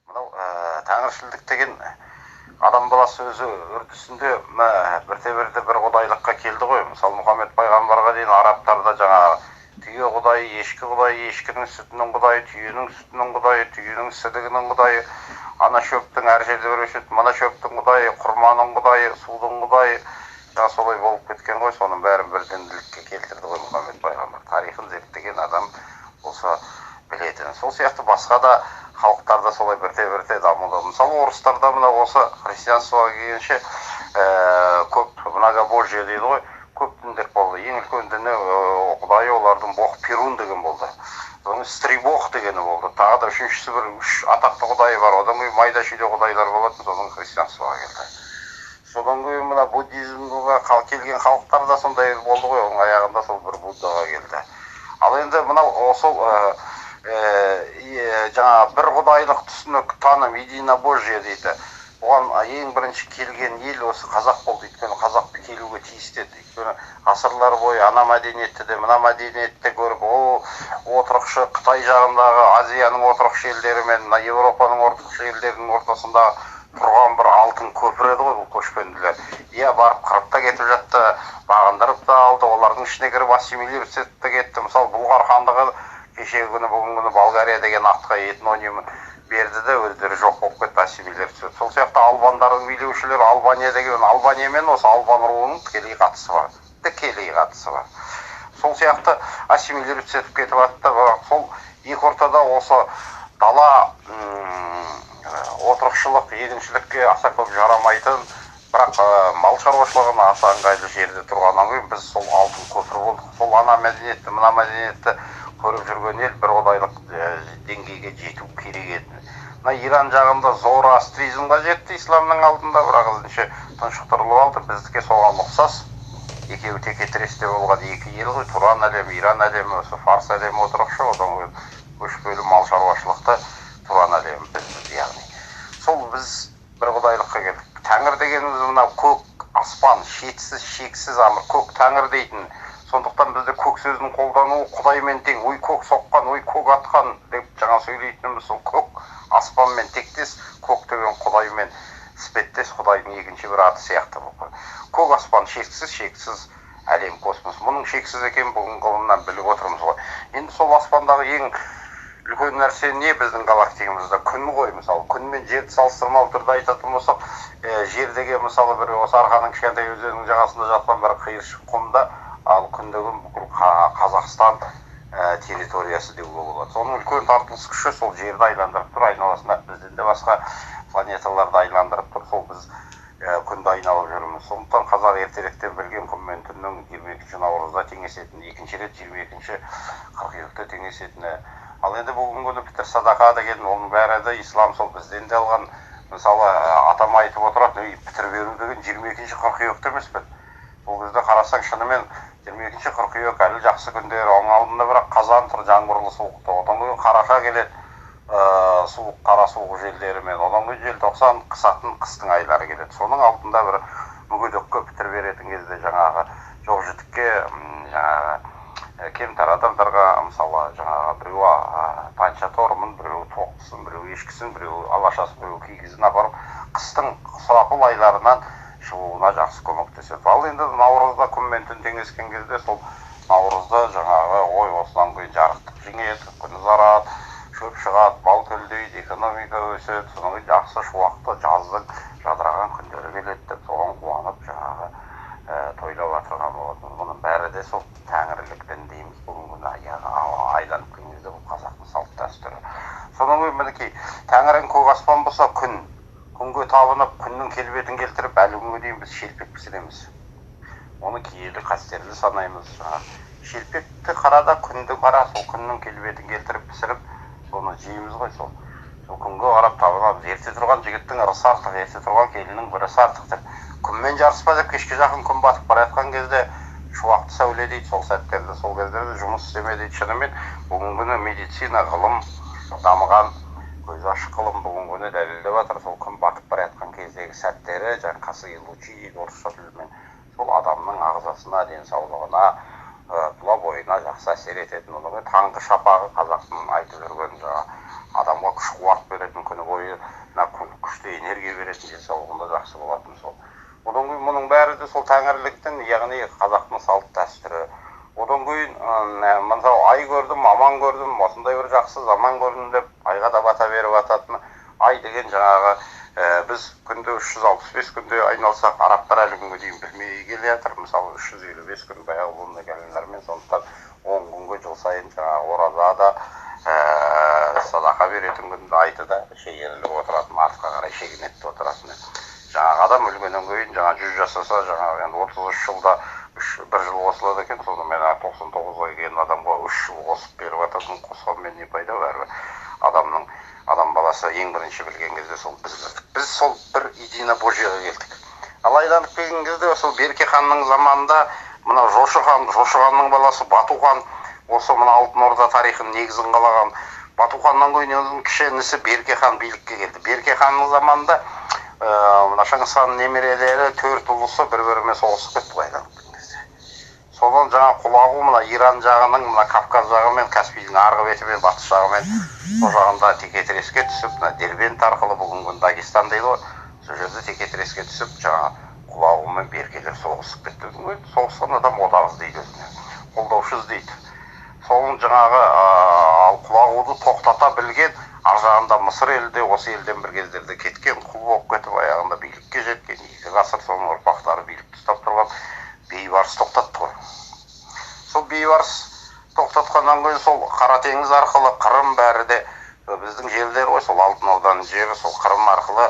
Мынау тәңіршілдік деген адам баласы өзі үрдісінде бірте-бірте бір құдайлыққа келді ғой. Мысалы, Мұхаммед пайғамбарға дейін арабтарда жаңағы түйе құдайы, ешкі құдайы, ешкінің сүтінің құдайы, түйенің сүтінің құдайы, түйенің сідігінің құдайы, ана шөптің әр жерде бір өседі, мына шөптің құдайы, құрманың құдайы, судың құдайы, жаңа солай болып кеткен ғой. Соның бәрін бір дінділікке келтірді ғой Мұхаммед пайғамбар. Тарихын зерттеген адам болса білетін. Сол сияқты басқа да халықтарда солай бірте-бірте дамуда. Мысалы, орыстарда мына осы христианствоға келгенше көп многобожие дейді ғой, көп діндер болды. Ең үлкен діні, құдайы олардың бог Перун деген болды. Содан Стрибог дегені болды. Тағы да үшіншісі, бір үш атақты құдайы бар. Одан кейін майда шүйде құдайлар болатын. Содан христианствоға келді. Содан кейін мына буддизмге келген халықтар да сондай болды ғой. Оның аяғында сол бір Буддаға келді. Ал енді мынау сол жаңа бір құдайлық түсінік, таным, единобожие дейді. Оған ең бірінші келген ел осы қазақ болды. Өйткені қазақ келуге тиісті еді. Өйткені ғасырлар бойы ана мәдениетті де, мына мәдениетті де көріп, ол отырықшы Қытай жағындағы Азияның отырықшы елдері мен мына Еуропаның отырықшы елдерінің ортасында тұрған бір алтын көпір еді ғой бұл көшпенділер. Иә, барып қырып та кетіп жатты, бағындырып та алды, олардың ішіне кіріп ассимилироваться етіп те кетті. Мысалы, Бұлғар хандығы кешегі күні, бүгінгі күні Болгария деген атқа этноним берді де, өздері жоқ болып кетті, ассимиляция. Сол сияқты албандардың билеушілері Албания деген, Албания мен осы албан руының тікелей қатысы бар, тікелей қатысы бар. Сол сияқты ассимилироваться етіп кетіп жатты. Бірақ сол екі ортада осы дала отырықшылық, егіншілікке аса көп жарамайтын, бірақ мал шаруашылығына аса ыңғайлы жерде тұрғаннан кейін біз сол алтын көпір болдық. Сол ана мәдениетті, мына мәдениетті көріп жүрген ел бір құдайлық деңгейге жету керек еді. Мына Иран жағында зороастризмға жетті исламның алдында, бірақ ізінше тұншықтырылып алды. Біздікі соған ұқсас, екеуі текетіресте болған екі ел ғой: Тұран әлемі, Иран әлемі. Осы фарс әлемі отырықшы, одан кейін көшпелі мал шаруашылықты Тұран әлемі бізбіз. Яғни сол біз бір құдайлыққа келдік. Тәңір дегеніміз мынау көк аспан, шетсіз, шексіз әмір, көк тәңір дейтін. Сондықтан бізде көк сөзін қолдану құдаймен тең. Ой, көк соққан, ой, көк атқан деп жаңа сөйлейтініміз сол көк аспанмен тектес, көк деген құдаймен іспеттес, құдайдың екінші бір аты сияқты. Көк аспан шексіз, шексіз әлем, космос. Мұның шексіз екенін бүгін ғылымнан біліп отырмыз ғой. Енді сол аспандағы ең үлкен нәрсе не біздің галактикамызда? Күн ғой. Мысалы, күн мен жерді салыстырмалы түрде айтатын болсақ, жер деген, мысалы, бір осы Арқаның кішкентай өзенінің жағасында жатқан бір қиыршық құмда, ал күн деген бүкіл Қазақстан территориясы деуге болады. Соның үлкен тартылыс күші сол жерді айландырып тұр, айналасында бізден де басқа планеталарды айландырып тұр. Сол біз күнді айналып жүрміз. Сондықтан қазақ ертеректен білген күн мен түннің 22 наурызда теңесетіні, екінші рет 22 қыркүйекте теңесетіні. Ал енді бүгінгі күні пітір садақа деген, оның бәрі де ислам, сол бізден де алған. Мысалы, атам айтып отыратын: ей, пітір беру деген 22 қыркүйекте емес пе? Сол кезде қарасаң, шынымен 22 қыркүйек әлі жақсы күндер. Оның алдында бірақ қазан тұр, жаңбырлы суықты, одан кейін қараша келеді, суық, қара суық желдерімен, одан кейін желтоқсан, қысатын қыстың айлары келеді. Соның алдында бір мүгедекке пітір беретін кезде, жаңағы жоқ жітікке, жаңағы кемтар адамдарға, мысалы, жаңағы біреуі тайынша торымын, біреуі тоқтысын, біреуі ешкісін, біреуі алашасын, біреуі кигізін апарып, қыстың сұрапыл айларынан шығуына жақсы көмектеседі. Ал енді наурызда күн мен түн теңескен кезде, сол наурызда жаңағы ой, осыдан кейін жарықтық жеңеді, күн ұзарады, шөп шығады, бал төлдейді, экономика өседі, содан кейін жақсы шуақты жаздың жадыраған күндері келеді деп, соған қуанып жаңағы тойлап жатырған болатын. Мұның бәрі де сол тәңірлік дін дейміз бүгінгі күні. Айланып келген кезде бұл қазақтың салт дәстүрі. Содан кейін, мінекей, тәңірің көк аспан болса, күн, күнге табынып, күннің келбетін келтіріп, әлі күнге дейін біз шелпек пісіреміз. Оны киелі, қастерлі санаймыз. Жаңағы шелпекті қара да, күнді қара, сол күннің келбетін келтіріп пісіріп, соны жейміз ғой. Сол күнге қарап табынамыз. Ерте тұрған жігіттің ырысы артық, ерте тұрған келіннің бір ысы артық деп, күнмен жарыспа деп, кешке жақын күн батып бара жатқан кезде шуақты сәуле дейді, сол сәттерде, сол кездерде жұмыс істеме дейді. Шынымен бүгінгі күні медицина, ғылым дамыған, көзі ашық ғылым бүгінгі күні дәлелдеп жатыр: сол күн батып бара жатқан кездегі сәттері, жаңағы косые лучи дейді орысша тілмен, сол адамның ағзасына, денсаулығына, тұла бойына жақсы әсер ететін. Одан кейін таңғы шапағы, қазақтың айтып жүрген жаңағы адамға күш қуат беретін, күні бойы. беретін, денсаулығында жақсы болатын сол. Одан кейін мұның бәрі де сол тәңірліктің, яғни қазақтың салт дәстүрі. Одан кейін мысалы ай көрдім, аман көрдім, осындай бір жақсы заман көрдім деп айға да бата беріп ататын. Ай деген жаңағы біз күнде 365 күнде айналсақ, арабтар әлі күнге дейін білмей келе жатыр. Мысалы 355 күн баяғы лунный календарьмен, сондықтан 10 күнге жыл сайын жаңағы ораза да, садақа беретін күнді айты да шегеріліп отыратын, артқа қарай шегінеді отыратын. Жаңағы адам өлгеннен кейін жаңа 100 жасаса, жаңағы енді 33 жылда бір жыл қосылады екен, сонымен 99-ға келген адамға 3 жыл қосып беріп жататын. Қосқанмен не пайда, бәрібір адамның, адам баласы ең бірінші білген кезде сол біз білдік. Біз сол бір единобожиеға келдік. Ал айланып келген кезде сол Берке ханның заманында мына Жошы хан, Жошы ханның баласы Бату хан, осы мына Алтын Орда тарихының негізін қалаған. Бату ханнан кейін оның кіші інісі Берке хан билікке келді. Берке ханның заманында мына Шыңғыс ханның немерелері 4 ұлысы бір-бірімен соғысып кетті ғой айланып келген кезде. Содан жаңа Құлағу мына Иран жағының, мына Кавказ жағы мен Каспийдің арғы беті мен батыс жағымен сол жағында текетіреске түсіп, мына Дербент арқылы бүгінгі Дагестан дейді ғой, сол жерде текетіреске түсіп, жаңа Құлағу мен Беркелер соғысып кетті. Соғысқан адам одақ іздейді, өзіне қолдаушы іздейді. Соның жаңағы ал Құлағуды тоқтата білген ар жағында Мысыр елі де осы елден бір кездерде кеткен, құл болып кетіп, аяғында билікке жеткен, 2 ғасыр соның ұрпақтары билікті ұстап тұрған Бейбарыс тоқтатты ғой. Сол Бейбарыс тоқтатқаннан кейін сол Қара теңіз арқылы Қырым бәрі де біздің жерлер ғой, сол Алтын Орданың жері, сол Қырым арқылы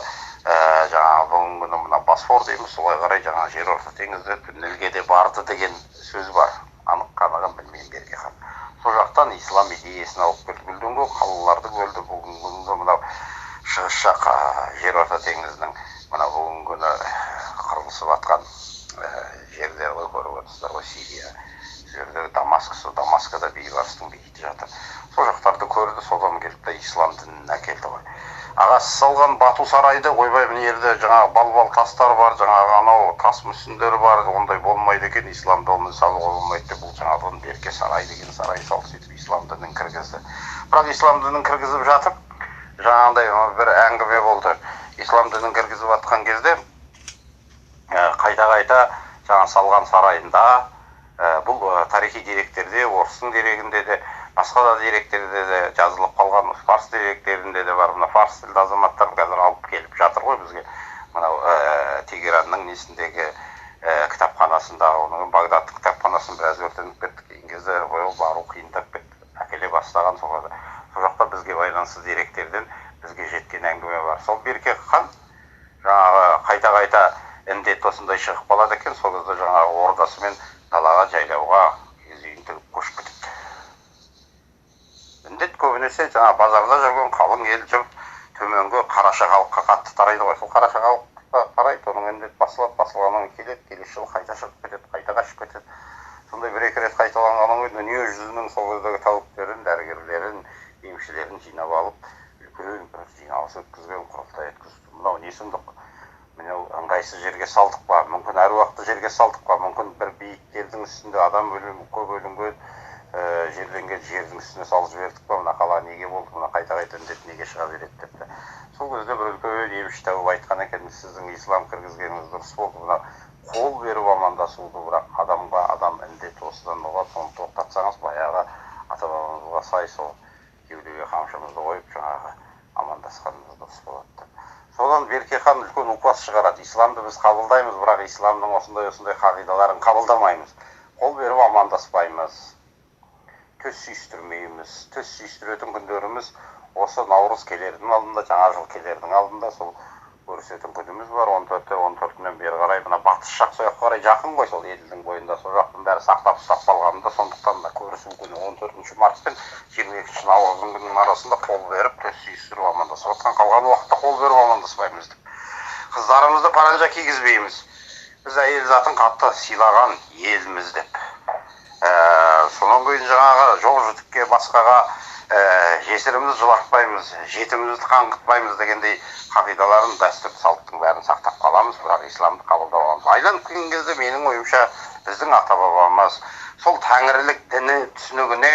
жаңағы бүгінгі күні мына Босфор дейміз, солай қарай жаңағы Жер Орта теңізде туннельге де барды деген сөз бар. Анық қанығын білмеймін. Берке хан сол жақтан ислам идеясын алып келді, гүлденген қалаларды бөлді. Бүгінгі күнгі мынау шығыс жақ Жер Орта теңізінің мына бүгінгі күні қырылысып жатқан жерлер ғой, көріп отырсыздар ғой, Сирия, сол жерде Дамаск, сол Дамаскада Бейбарыстың бейіті жатыр. Сол жақтарды көрді, содан келді да ислам дінін әкелді ғой. Ағасы салған Бату сарайды, ойбай, мына жерде жаңағы балбал тастар бар, жаңағы анау тас мүсіндер бар, ондай болмайды екен, исламда оны салуға болмайды деп, бұл жаңағыдан Берке сарай деген сарай салды, сөйтіп ислам дінін кіргізді. Бірақ ислам дінін кіргізіп жатып жаңағындай бір әңгіме болды. Ислам дінін кіргізіп жатқан кезде қайта-қайта жаңа салған сарайында, бұл тарихи деректерде, орыстың дерегінде де, басқа да деректерде де жазылып қалған, фарс деректерінде де бар. Мына фарс тілді азаматтар қазір алып келіп жатыр ғой бізге, мынау Тегеранның несіндегі кітапханасындағы, оның Багдадтың кітапханасын біраз өртеніп кетті, кейін кезде бару қиындап кетті, әкеле бастаған. Сол жақта бізге байланысты деректерден бізге жеткен әңгіме бар. Сол Берке хан жаңағы қайта-қайта індет осындай шығып қалады екен, сол кезде жаңағы ордасымен далаға жайлауға киіз үйін тігіп көшіп кетеді. Індет көбінесе жаңа базарда жүрген қалың ел жұрт, төменгі қараша халыққа қатты тарайды ғой. Сол қараша халыққа тарайды, оның індет басылады, басылғаннан кейін келеді, келесі жылы қайта шығып кетеді, қайта қашып кетеді. Сондай бір-екі рет қайталанғаннан кейін дүние жүзінің сол кездегі тәуіптерін, дәрігерлерін, емшілерін жинап алып, үлкен бір жиналыс өткізген, құрылтай өткізді. Мынау не сұмдық? Мынау ыңғайсыз жерге салдық па? Мүмкін әруақты жерге салдық па? Мүмкін бір биіктердің үстінде адам өлім, көп өлінген, жерленген жердің үстіне салып жібердік па? Мына қала неге болды? Мына қайта-қайта індет неге шыға береді депті. Сол кезде бір үлкен емші тәуіп айтқан екен, сіздің ислам кіргізгеніңіз дұрыс болды, мына қол беріп амандасуды, бірақ адамға адам індет осыдан болады, соны тоқтатсаңыз, баяғы ата-бабамызға сай сол кеудеге қамшымызды қойып жаңағы амандасқанымыз дұрыс болады деп. Содан Берке хан үлкен указ шығарады. Исламды біз қабылдаймыз, бірақ исламның осындай-осындай қағидаларын қабылдамаймыз. Қол беріп амандаспаймыз, төс сүйістірмейміз. Төс сүйістіретін күндеріміз осы наурыз келердің алдында, жаңа жыл келердің алдында сол көрісетін күніміз бар. 14-і, 14-інен бері қарай мына батыс жақ сол жаққа қарай жақын ғой, сол Еділдің бойында, сол жақтың бәрі сақтап ұстап қалғанында, сондықтан да көрісу күні 14 март пен 22 наурыздың күнінің арасында қол беріп төс сүйістіріп амандасып жатқан, қалған уақытта қол беріп амандаспаймыз деп. Қыздарымызды паранжа кигізбейміз, біз әйел затын қатты сыйлаған елміз деп. Сонан кейін жаңағы жоқ жітікке басқаға жесірімізді жылатпаймыз, жетімімізді қаңғытпаймыз дегендей қағидаларын, дәстүр салттың бәрін сақтап қаламыз, бірақ исламды қабылдап аламыз. Айланып келген кезде менің ойымша біздің ата-бабамыз сол тәңірлік діні түсінігіне,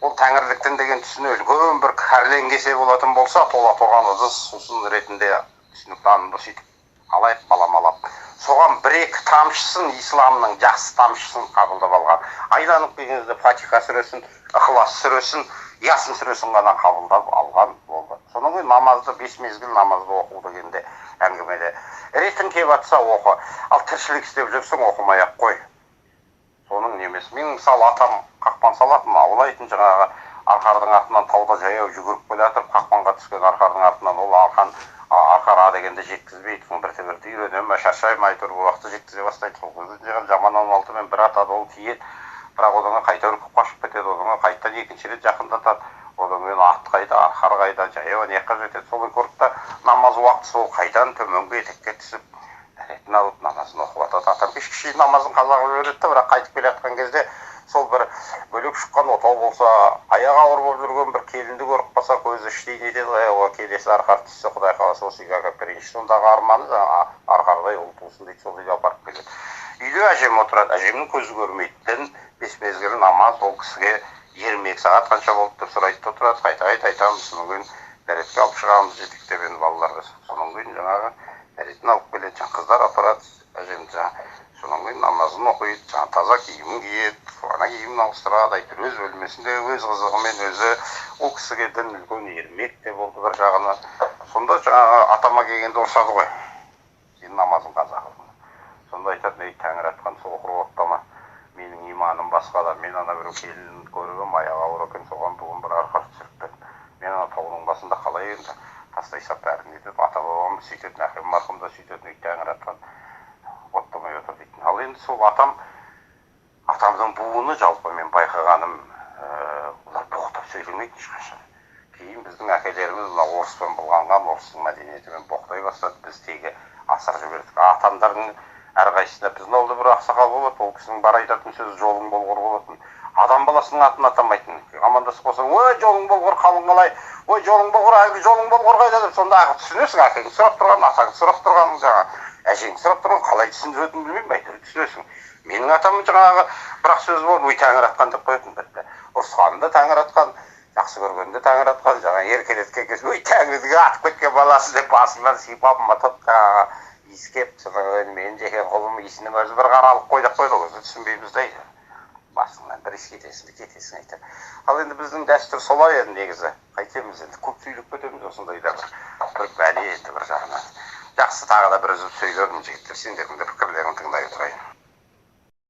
ол тәңірлік дін деген түсіні үлкен бір кәрленгесе болатын болса, тола тұрған ыдыс сусын ретінде Түсінік танымды сөйтіп алайық, баламалап. Соған бір-екі тамшысын, исламның жақсы тамшысын қабылдап алған. Айланып келген кезде Фатиха сүресін, Ықылас сүресін, Ясын сүресін ғана қабылдап алған болды. Содан кейін намазды, 5 мезгіл намазды оқу дегенде әңгімеде. Ретің келіп атса оқы, ал тіршілік істеп жүрсең оқымай ақ қой. Соның немесі. Мен мысалы атам қақпан салатын, аулайтын жаңағы арқардың артынан тауда жаяу жүгіріп келе жатып, қақпанға түскен арқардың артынан ол арқан арқар а дегенде жеткізбейді, бірте-бірте үйрене ме, шаршай ма, әйтеуір уақытта жеткізе бастайды. Сол кезде жаңағы жаман 16-мен бір атады, ол тиеді, бірақ одан кейін қайта үркіп қашып кетеді, одан кейін қайтадан екінші рет жақындатады, одан кейін ат қайда, арқар қайда, жаяу ана жаққа жетеді. Солай көрді да намаз уақыты сол қайтадан төменгі етекке түсіп, дәретін алып, намазын оқып жатады. Атам кешке шейін намазын қаза қылып жібереді де, бірақ қайтып келе жатқан кезде сол бір бөлек шыққан отау болса, аяғы ауыр болып жүрген бір келінді көріп қалса, көзі іштей нетеді ғой, оған келесі арқар түссе, Құдай қаласа, осы үйге әкеліп берейінші. Сондағы арманы жаңағы арқардай ұл тусын дейді, сол үйге апарып келеді. Үйде әжем отырады, әжемнің көзі көрмейді. Дін, 5 мезгіл намаз ол кісіге ермек. Сағат қанша болды деп сұрайды да отырады. Қайта-қайта айтамыз, содан кейін дәретке алып шығамыз жетектеп енді балаларды. Содан кейін жаңағы дәретін алып келеді, жаңағы қыздар апарады әжемді жаңағы. Содан кейін намазын оқиды, жаңағы таза киімін киеді, ана киімін ауыстырады, әйтеуір өз бөлмесінде өз қызығымен өзі. Ол кісіге дін үлкен ермек те болды бір жағынан. Сонда жаңағы атама келгенде ұрсады ғой, сен намазың қаза қылдың. Сонда айтады, ей тәңір атқан соқыр оттама, менің иманым басқа да, мен ана біреу келінін көріп едім, аяғы ауыр екен, соған бүгін бір арқар түсіріп бердім. Мен ана таудың басында қалай енді тастай сап бәрін нетеді, ата бабам сөйтетін, әкем марқұм да сөйтетін, ей тәңір атқан оттамай отыр дейтін. Ал енді сол атам, атамның буыны жалпы мен байқағаным, олар боқтап сөйлемейтін ешқашан. Кейін біздің әкелеріміз мына орыспен былғанған, орыстың мәдениетімен боқтай бастады, біз тегі асырып жібердік. Атамдардың әрқайсысында біздің ауылда бір ақсақал болады, ол кісінің бар айтатын сөзі жолың болғыр болатын. Адам баласының атын атамайтын. Амандасып қалсаң, ой жолың болғыр, қалың қалай, ой жолың болғыр, әлгі жолың болғыр қайда деп, сонда түсінесің, әкең сұрап тұрған, атаң сұрап тұрған, жаңағы әжең сұрап тұрған, қалай түсіндіретінін білмеймін, әйтеуір түсінесің. Менің атам жаңағы бірақ сөз болды, ой тәңір атқан деп қоятын бітті. Ұрысқанында тәңір атқан, жақсы көргенде тәңір атқан, жаңа еркелеткен кезде ой тәңірдің атып кеткен баласы деп басынан сипап матап жаңағы иіскеп, содан кейін менің жеке құлым иісінің өзі бір қаралық қой деп қойды, ол кезде түсінбейміз да, басыңнан бір иіс кетесің де кетесің әйтеуір. Ал енді біздің дәстүр солай енді негізі, қайтеміз енді, көп сөйлеп кетеміз осындай да бір бәле енді бір жағынан. Жақсы, тағы да бір үзіп сөйлермін жігіттер, сендердің де пікірлеріңді тыңдай отырайын.